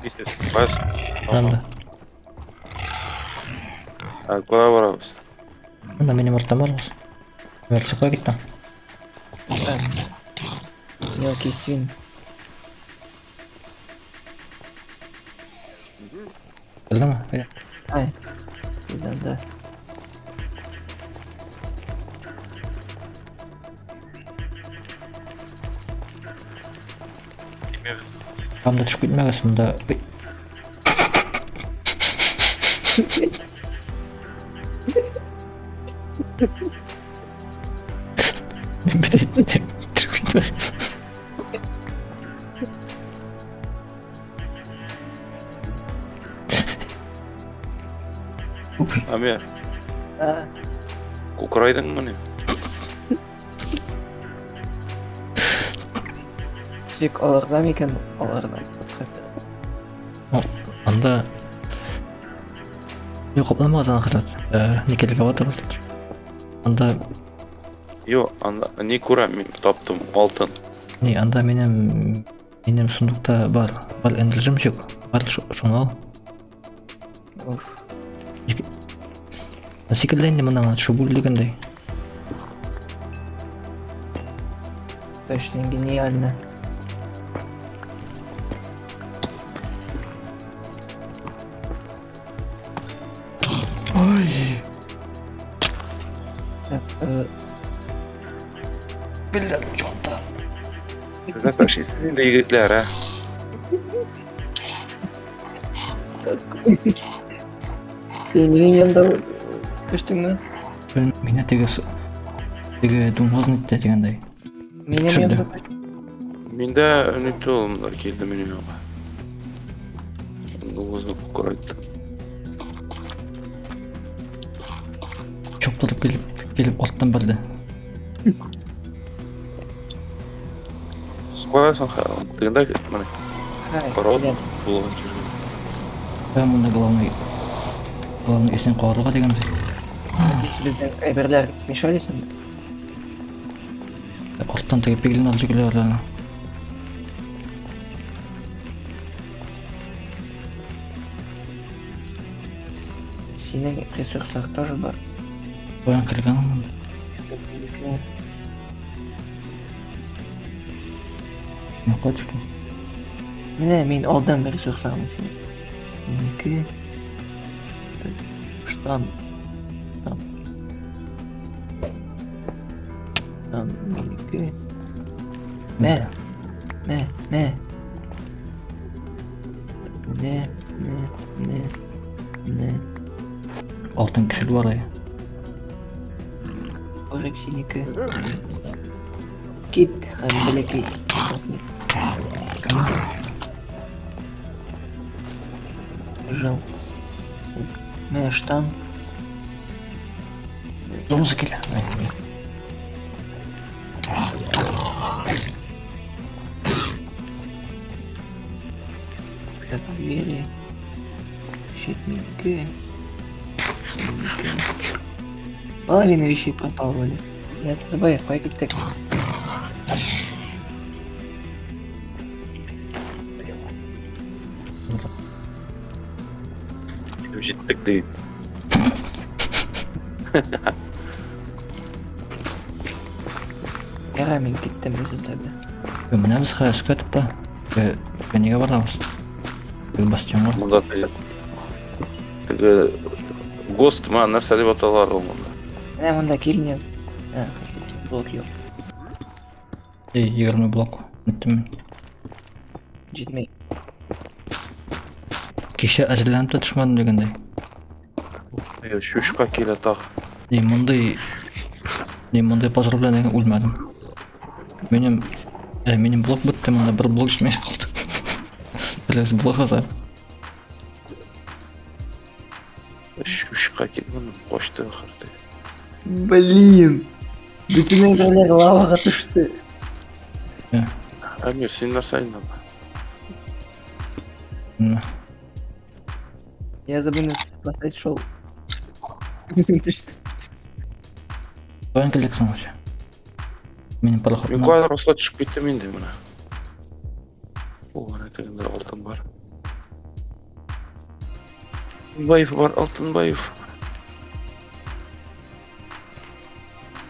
Исез, каясы? Анда. Ә, кая барабыз? Анда минем арттан барыгыз. Версия кая китте? Мелкий свин. Белдеңме? Әйдә. Ай. Бездән да. Килмәбез. Анда төшеп китмәгез монда. Ой. Төшеп китмә. Амир, А, кукрайдыңмыни? Чик аларда микән? Аларда. Анда Юк, капламагыз аны хәзер. Никелгә батырбыз. Анда Йо, анда ни күрәм мин таптым алтын. не, анда минем сундукта бар. Бар энде жемчуг. Бар шуны ал. Уф. Секелде инде моннан төшеп үл дигәндәй. Точно гениально. Ой. Так, Билләр чонта. Сезнең фашист инде егетләр, ә? Син минем янда төштеңме? Мине теге теге дуңгыз нитте дигәндәй. Минем Төшерде. янда төштең. Миндә нитте ул монда килде минем янга. Дуңгызны кукрайтты. Чоптырып килеп килеп арттан бәрде. Сез каясың хә? Тегендә менә Хай, карават киләм. булган җиргә. Ә монда главный исән калырга дигәндәй. Надеюсь, безнең әйберләр смешались инде. Арттан теге пиглин алып киләләр әле. Синең ресурслар тоже бар. Каян килгән ул монда? Минекеләр. Мин кая төштем? Менә мин алдым ресурсларны синең. Минеке. Штан. Штан. Штан минеке. Мә. Мә, мә. Не, не, не, не. Алтын кешел бар әй. Орек синеке. Кит, һәм бәләкәй. Жал. Мә штан. Дуңгыз килә. Ай, Пятый двери. Щит минеке. Минеке. Половина вещей пропала, Оля. Я давай, кая киттек. Килеп җиттек ди. Ярар, мин киттем үзем тогда. Менә без хәзер өскә тукта. Нигә барабыз? Теге бастионга. Монда теге ГОСТ ма нәрсә дип аталар ул монда? Менә монда килнем. А, блок юк. Эй, 20 блок. Үттем мин. Җитмәй. Кичә әзерләнеп тә төшмәдем дигәндәй. Чучка килә тагы. Не мондый не мондый пазл белән дигән үлмәдем. Минем минем блок бетте, монда бер блок җитмәй калды. Бераз блок аза. Чучка килде, качты ахырда. Блин! Бөтен әйберләр лавага төште. Әмир, син нәрсә инде? Менә. Я забыл спасать шел. Үзем төште. Каян килдек соң вообще? Минем Мин пароходны. кайдыр аска төшеп киттем инде менә. О, әнә тегендә алтын бар. Баев бар, Алтынбаев.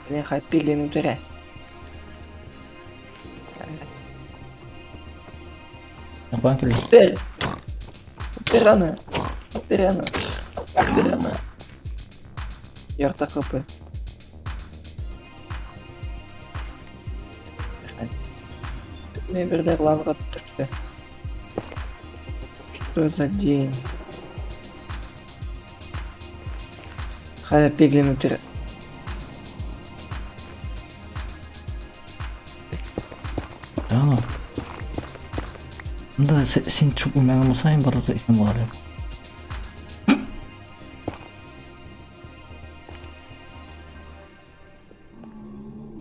Менә Хәппи үтерә. Каян килде? Үтер! Үтер аны! Үтер аны! Үтер аны! Ярты хп. Менә бердә лавга төште. Что за день? Хәзер пиглин үтерә. Да ну. Монда син төшеп үлмәгән булсаң, барлык исән булар идең.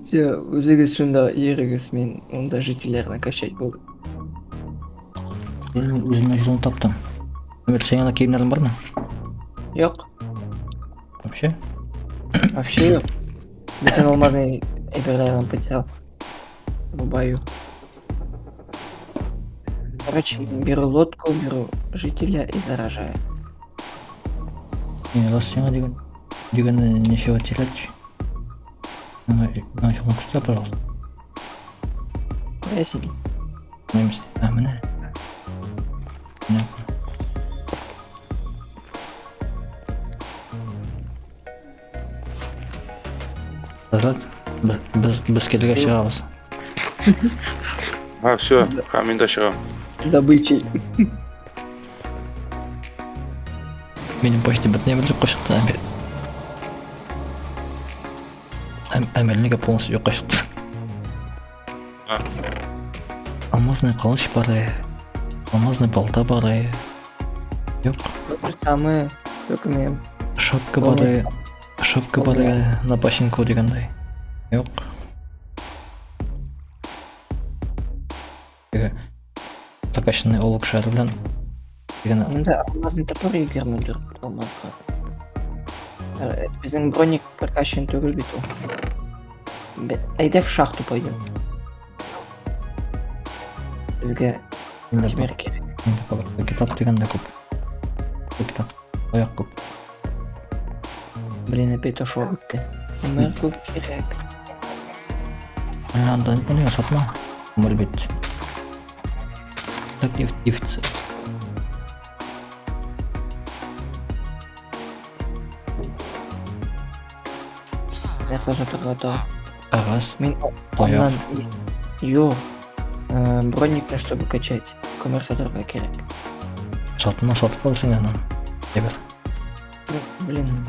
Все, үзегез шунда йөрегез, мин монда жительләрне качать буду. Мин үземне юлын таптым. Әмир, синең анда киемнәрең бармы? Юк, Вообще? вообще юк. Бөтен алмазный әйберләрен потерял. В бою. Короче, беру лодку, беру жителя и заражаю. Не, раз сиңа дигән дигәнне ничего терять. Миңа миңа шуны күрсәт, пожалуйста. Күрәсең? Немесе. А, менә. Менә. Назад. Без килгәч чыгабыз. А, все, ха, мин дә чыгам. Добычей. Минем почти бөтенләй бер юкка чыкты Әмир. Әмир нигә полностью юкка чыкты? А. Алмазный кылыч бар, алмазный балта бар. Юк, То же самое, только мне шапка бар, шапка бар на починку дигәндәй. Юк. Теге прокачанный олуг шары белән дигән. Монда алмазный топор 24 алмазга. Безнең броник прокачан түгел бит ул. Әйдә в шахту пойдем. Безгә инде тимер кирәк. Инде пока китап дигән дә күп. Күп китап. Аяк күп. Блин, опять ушел бетте. Күмер күп кирәк. Менә анда не сатма. Күмер бит. Так, нефть, нефть. Нәрсә сатырга тора? Кәгазь, Мин таяк. аннан Юк. Броникны, чтобы качать. Күмер сатырга кирәк. Сатма, сатып ал син аннан. Әйбер. Ну, блин.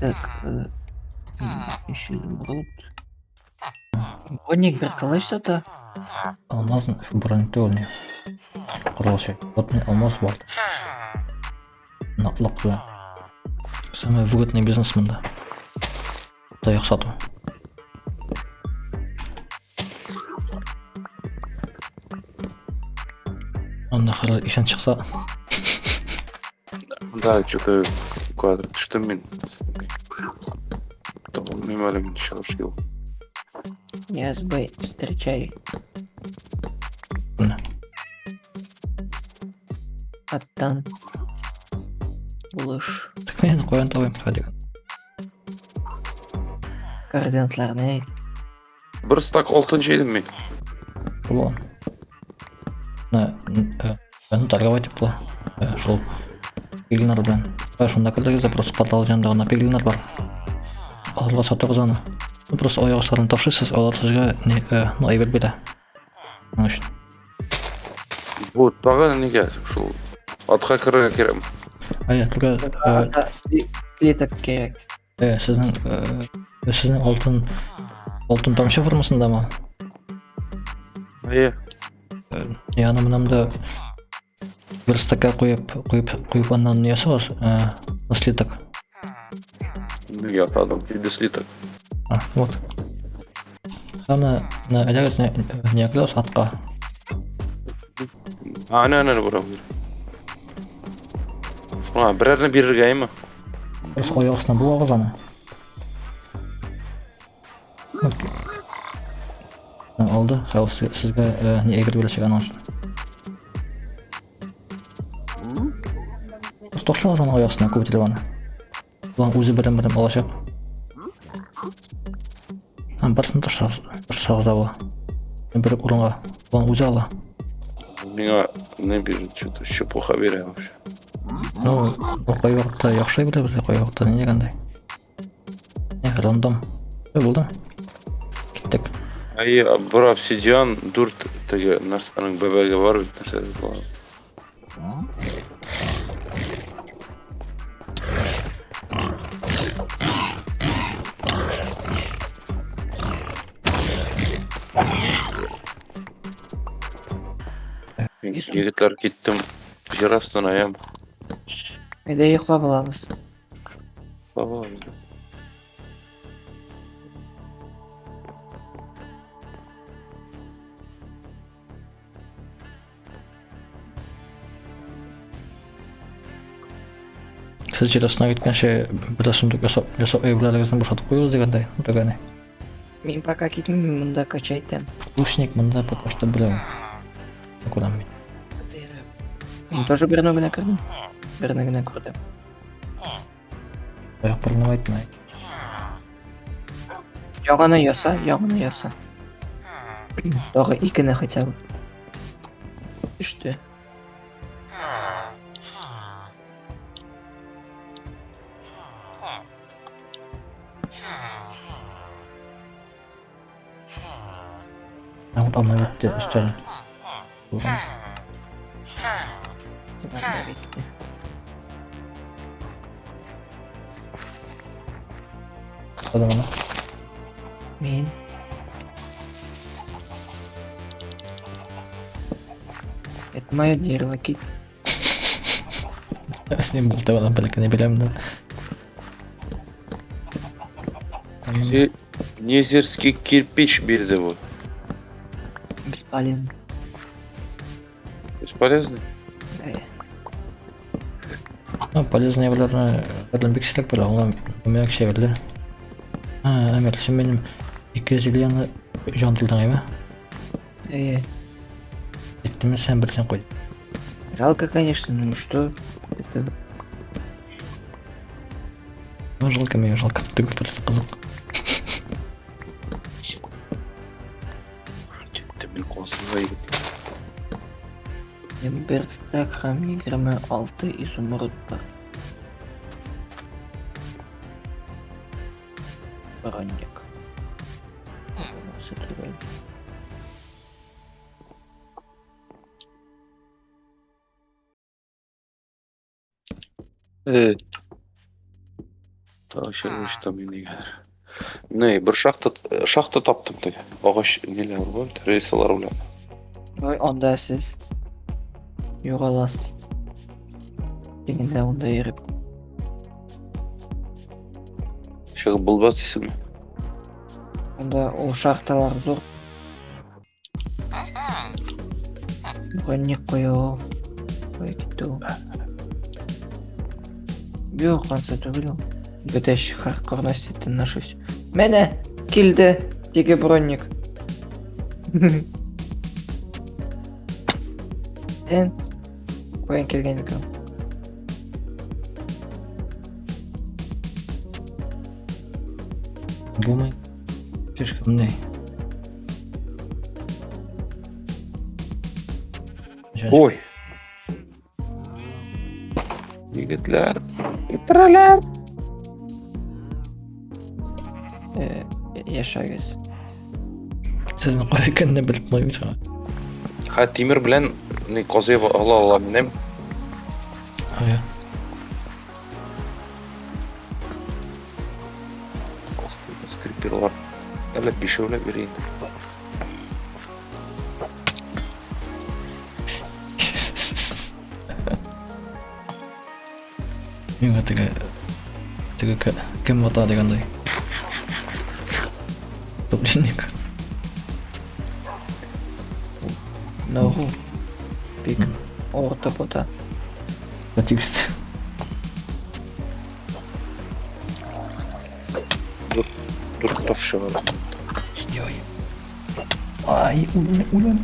Так, еще изумруд. Броник бер кылыч сата. Алмаз броник түгел не. Короче, вот мне алмаз бар. Наклак белән. Самый выгодный бизнес монда. Таяк сату. Анда хәзер исән чыкса, Да, что-то кадр төштем мин. Табылмыйм әле мин чыгыш юл. Язбай, встречай. Менә. Аттан. Булыш. Так мин каян табыйм дигән. Координатларны әйт. Бер стак алтын җыйдым мин. Була. Менә, ну, торговать итеп була. Шул пиглиннар белән. Шунда кердегез дә просто портал янында гына пиглиннар бар. Аларга сатыгыз аны. Ну, просто аяк асларын ташлыйсыз, алар сезгә не, ну, әйбер бирә. Аның өчен. Бу тагы нигә шул атка керергә кирәк. Әйе, только Анда слиток кирәк. Сезнең алтын тамчы формасындамы? Әйе. Яны менә монда верстакка куеп аннан не ясагыз, слиток. Нигә атадым? Инде слиток. А, вот. Һәм менә әйдәгез не киләбез атка. А, әнә әнә бара. Шуңа берәрне бирергә әйме? Просто аяк астына буагыз аны. Вот. Алды. Хәзер сезгә не әйбер бирәчәк аның өчен. ташлагыз аның аяк астына күп итеп аны. Улан үзе берәм-берәм алачак. Һәм барысын ташлагыз, ташлагыз да була. Бер үк урынга. Улан үзе ала. Миңа не бирә, что-то чепуха бирә вообще. Ну, ул кайвакытта яхшы бирә, безгә кайвакытта ни дигәндәй. Не, рандом. Э, булды. Киттек. Әйе, бер обсидиан, дүрт теге нәрсәнең бәбәге бар бит, нәрсә дип була. Мин, Егетләр киттем. Җир астына ям. Әйдә йоклап алабыз. Баба. Сез җир астына киткәнче бераз сундук ясап, ясап әйберләрегезне бушатып куегыз дигәндәй. Ну, төгәне. Мин пока китмим, мин монда качать итәм. Лучник монда пока что берәү. Күрәм мин. Мин тоже берне генә кердем. Берне генә күрдем. Аяк берне әйтмә. Яңаны яса, яңаны яса. Тагы икене хотя бы. Төште. Ә вот ана битте өстәл. Булган. Анда битте. Адам ана. Мин. Это мое дерево, кит. С ним был табадан бәләкәне беләм дә. Незерский кирпич бирде бу. Бесполезно. Бесполезный? Э, Ну, полезный әйберләрне берлән бик сирәк белә, ул күмәк шәберле. А, Әмир, син минем 250 яны җан тылдың, әйме? Э, Әйттем, сен берсен куй. Жалко, конечно, ну что? Это Ну, жалко миңа, жалко түгел, просто кызык. Киттем мин казынга егет. Бер стак һәм 26 изумруд бар. Броник. Всё түгел. Э. Тагы там нигәдер. Не, бер шахта шахта таптым теге. Агач ниләр бар, рельсалар белән. Ой, анда сез югаласыз. Дигәндә анда йөреп. Чыгып булмас дисеңме? Анда ул шахталар зур. Броник куя ул. Кая китте ул? Юк, ансы түгел ул. Бөтәш хардкорность нашусь. Менә килде теге броник. Эн каян килгән икән? Булмый. Слишком не. Ой. Егетләр, үтерәләр. Э, яшәгез. Сезнең кая икәнне белеп булмый бит. Ха, тимер белән ни казый ала алам, нем? Ая. Скриперлар. Әллә бишәүләп йөри инде. Миңа теге теге кем вата дигәндәй. Топлинник. Ногу. Бик авыртып ята. Текст. Дүрт таш чыгара. Йой. Ай, үләм, үләм.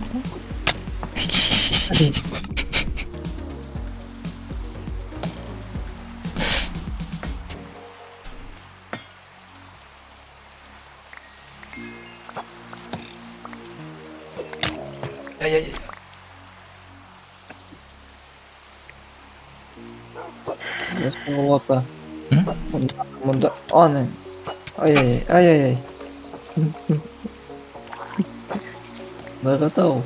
Ай-яй. Золото. М? Монда аны. Ай-яй, ай-яй-яй. Ныгыта ул.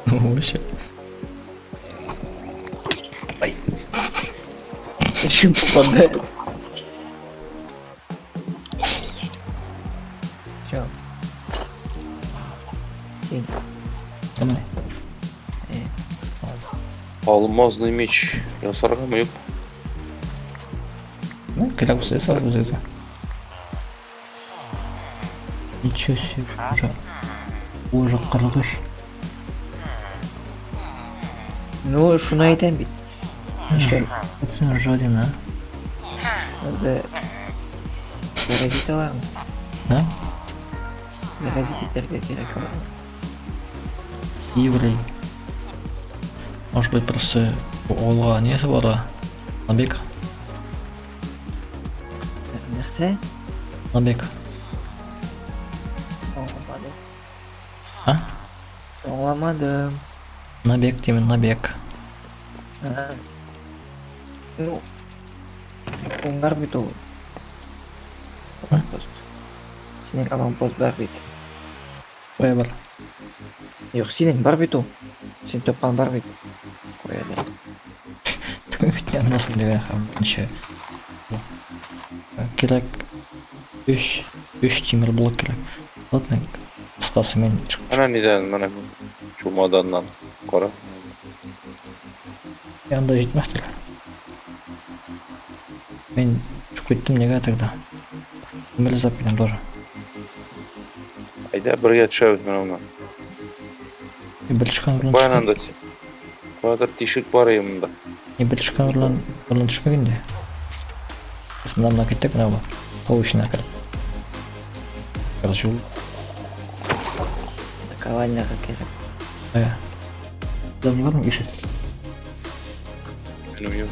Ну, вообще. Зачем попадает? Чё? Син. Давай. Э. Алмазный меч ясаргамы юк? Ну, кирәк булса ясарбыз инде. Ничего себе, уже. Уже 43. Ну, шуны әйтәм бит. Нишләп? Син жадина, а? Надо заразить аларны. Да? Заразить итәргә кирәк аларны. Еврей. Может быть, просто олға несі бар а? Набек? Нәрсә? Набек. Аңламадым. А? Аңламадым. Набек деймін, набек. А. Ну, уңар бит ул. Аванпост. Синең аванпост бар бит. Қоя бар. Юк, синең бар бит ул. Син тапкан бар бит. Куядыр. Nasıl деген ничә. Кирәк 3 3 темір блок кирәк. Ладно, кыскасы мин чык- Менә нидән, менә чумаданнан кара. Янда җитмәстер. Мин чыгып киттем нигә тогда? Бер запилем тоже. Әйдә бергә төшәбез менә моннан. Бер төшкән белән Каян төшкән. анда? Каядыр тишек бар иде монда. Не бер төшкән белән белән төшмәгән дә. Без моннан мына киттек менә бу. Тау эченә кереп. Короче, ул Наковальняга кирәк. Ә. Там не бармы ишек? Минем юк.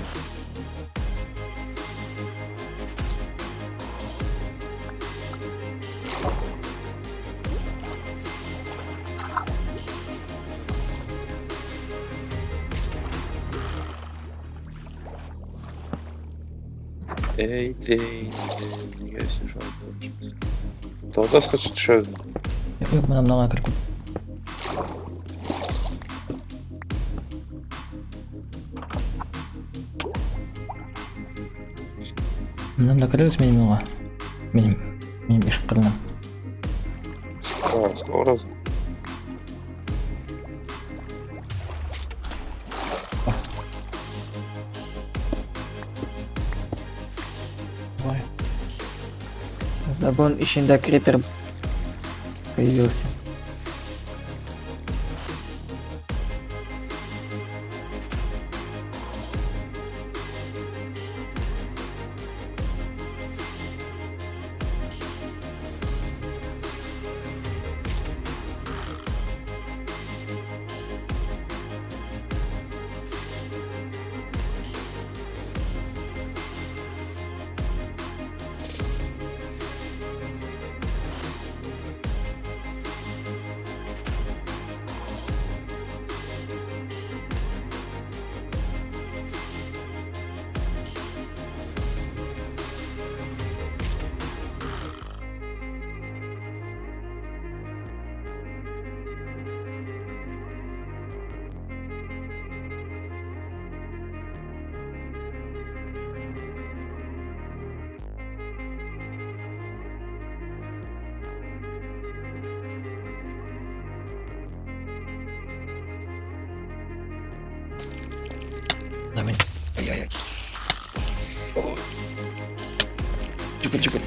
Эй, дей, дей, нигә син шулай булып? Тауда скачып төшәбез. Юк, менә монага кереп. Менә монда керегез минем юлга. Минем минем ишек кырына. Раз, раз. Давай. Загон эчендә крипер появился. Да, мин. Ай-яй-яй. Чүкел, чүкел.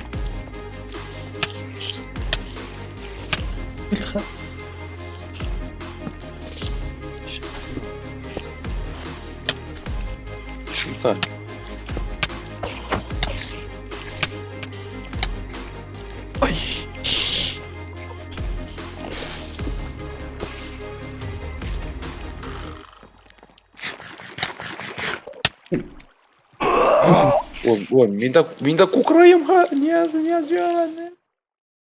Шунда. Ай. Ой, ой, мин дә, мин дә кукраем ха, не, не, не.